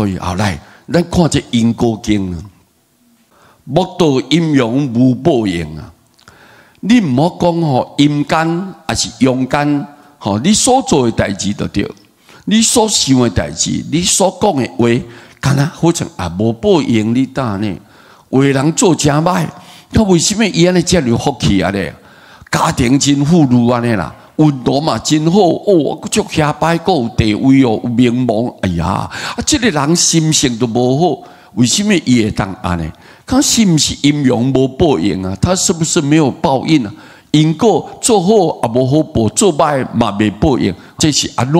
各位後來，咱看這因果經啊，莫道陰陽無報應啊！你毋好講吼陰間抑是陽間，吼你所做的代誌就對，你所想的代誌，你所講的話，敢若好像也無報應你呾呢？有的人做誠歹，他為啥物伊按呢遮爾有福氣啊咧？家庭真富裕按呢啦，運途嘛真好哦，足遐擺，閣有地位哦，有名望。哎呀，啊，這个人心性都無好，為啥物伊會當按呢？他是毋是陰陽無報應啊？他是不是沒有報應啊？因果做好也無好報，做歹嘛袂報應，這是按怎？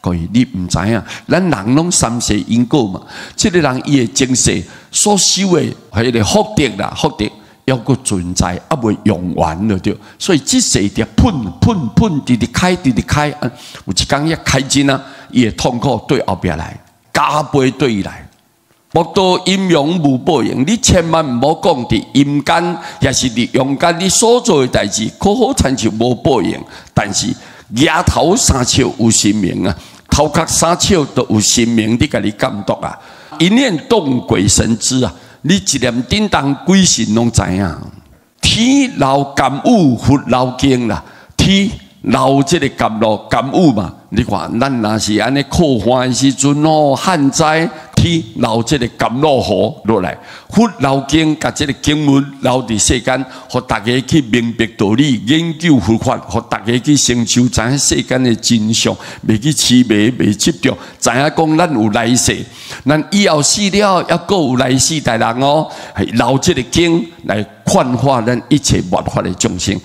各位你毋知影，咱人攏三世因果嘛。這个人伊的前世所修的彼个福德啦，福德猶閣存在，猶未用完就對。所以這世佇噴噴噴，直直開，直直開，有一工一開盡啊，伊的痛苦對後壁來，加倍對伊來。莫道陰陽無報應，你千萬毋好講佇陰間，抑是佇陽間，你所做的代誌，可好親像無報應。但是額頭三尺有神明啊，頭殼三尺都有神明佇共你監督啊。一念動鬼神知啊，你一念叮當鬼神攏知影。天流甘雨，佛流經啦，天流這个甘露甘雨嘛。你看，咱若是按呢苦旱的時陣哦，旱災。天流這个甘露雨落來，佛留經共這个經文留佇世間，予大家去明白道理，研究佛法，予大家去成就，知影世間的真相，袂去痴迷，袂執著，知影講咱有來世，咱以後死了，猶閣有來世代人哦，留這个經來勸化咱一切末法的眾生。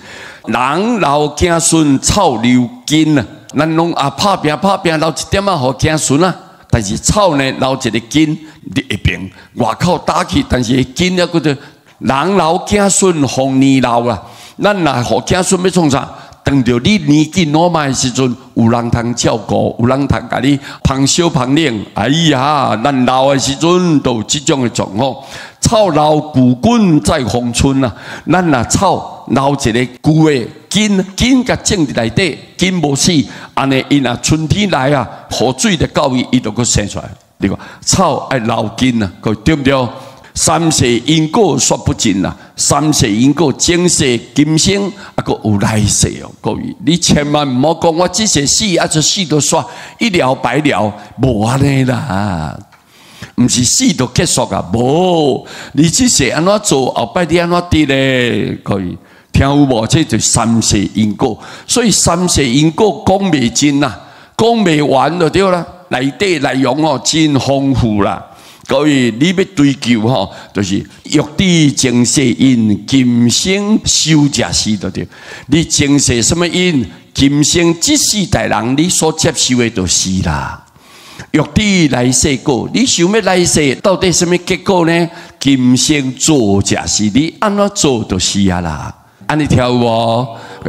人留子孫，草留根啊！咱攏啊拍拚拍拚留一點仔予子孫啊。但是草呢，留一个根佇下爿外口打去，但是根猶閣佇人留子孫，豐年老啦。咱若予子孫欲創啥？當著你年紀老邁的時陣，有人通照顧，有人通共你捧燒捧冷。哎呀，咱老的時陣都有這種的狀況。草留舊根在逢春啊！咱若草留一个舊的根，根共種佇內底，根無死，按呢伊若春天來啊，雨水就到伊，伊就閣生出來。你看草愛留根啊，各位對毋對？三世因果說不盡啦，三世因果，前世今生啊，閣有來世哦。各位，你千萬毋好講我這世死啊，就死就煞一了百了，無按呢啦。毋是死就結束啊，無。你這世按怎做，後擺你按怎得咧？各位聽有無？這就三世因果，所以三世因果講袂盡啦，講袂完就對啦。內底內容哦，真豐富啦。各位，你欲追求吼，就是欲知前世因，今生修者是就對。你前世啥物因，今生這世代人你所接受的就是啦。欲知來世果，你想欲來世到底啥物結果呢？今生做者是，你按怎做就是啊啦。按呢聽有無？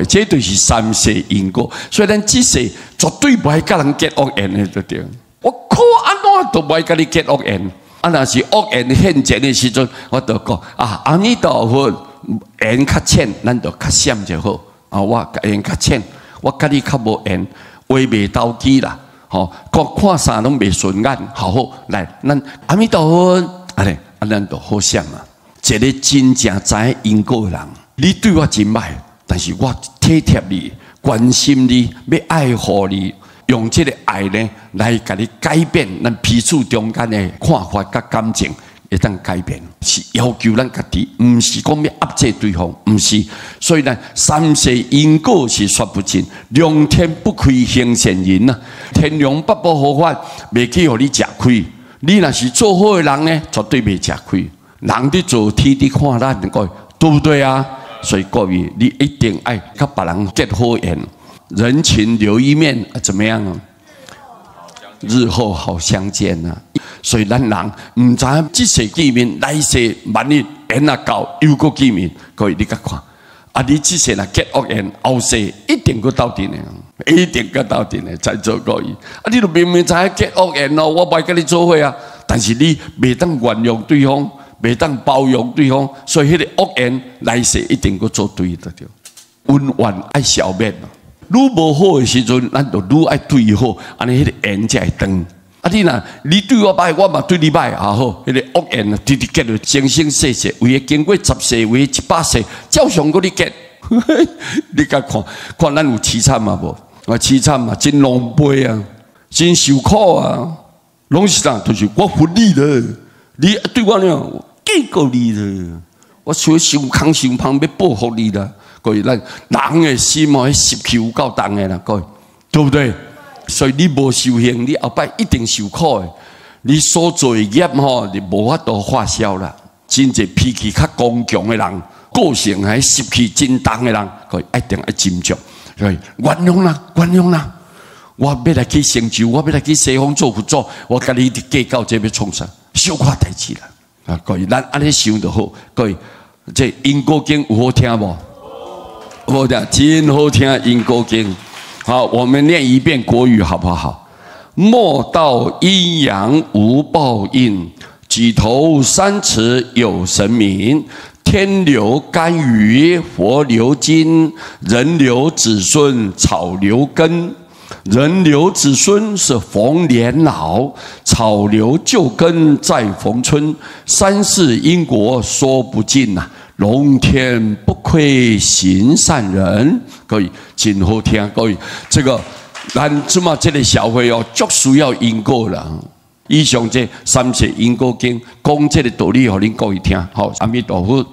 這就是三世因果，所以咱這世絕對無愛佮人結惡緣的，就對。我看按怎都無愛佮你結惡緣。啊，若是惡緣現前的時陣，我就講啊，阿彌陀佛，緣較淺，咱就較閃就好。啊，我緣較淺，我佮你較無緣，話袂投機啦。吼，看看啥攏袂順眼，好好來，咱阿彌陀佛，按呢，啊，咱就好閃啊。一个真正知影因果的人，你對我真歹，但是我體貼你，關心你，欲愛護你。用這个愛呢，來共你改變咱彼此中間的看法佮感情，會當改變。是要求咱家己，毋是講欲壓制對方，毋是。所以呢，三世因果是說不盡，良天不虧行善人啊！天龍八部佛法袂去予你食虧。你若是做好的人呢，絕對袂食虧。人佇做，天佇看咱，各位對毋對啊？所以各位，你一定愛佮別人結好緣。人情留一面，怎麼樣？日後好相見啊！所以咱人毋知影這世見面，來世萬一緣若到，又閣見面。各位你共看，啊！你這世若結惡緣，後世一定閣鬥陣的，一定閣鬥陣的，在座各位。啊！你都明明知影結惡緣哦，我無愛佮你做伙啊！但是你袂當原諒對方，袂當包容對方，所以彼个惡緣來世一定閣做對的對。恩怨愛消滅。愈無好的時陣，咱就愈愛對伊好，按呢彼个緣才會長。啊，啊，你若你對我歹，我嘛對你歹，啊好，彼個惡緣啊，直直結落生生世世，為經過10世，為100世，照常閣咧結。你共看看咱有淒慘嘛無？啊，淒慘嘛，真狼狽啊，真受苦啊，攏是啥？就是我罰你了，你對我呢，警告你了，我想傷空傷芳欲報復你啦。各位，咱人的心哦，彼習氣有夠重的啦，各位，對不對？所以你無修行，你後擺一定受苦的。你所做的業吼，你無法度化消啦。真濟脾氣較剛強的人，個性還習氣真重的人，佢一定愛斟酌。所以原諒啦，原諒啦。我欲來去成就，我欲來去西方做佛祖，我共你計較這欲創啥？小可代誌啦。啊，各位，咱按呢想就好。各位，這因果經有好聽無？好聽，真好聽因果經。好，我們念一遍國語好不好？莫道陰陽無報應，舉頭三尺有神明。天留甘雨，佛留金，人留子孫，草留根。人留子孫是逢年老，草留舊根再逢春。三世因果說不盡吶，龍天不虧行善人。各位真好聽，各位這個咱這馬這個社會哦，足需要因果啦。以上這三世因果經講這個道理，予恁各位聽。好，阿彌陀佛。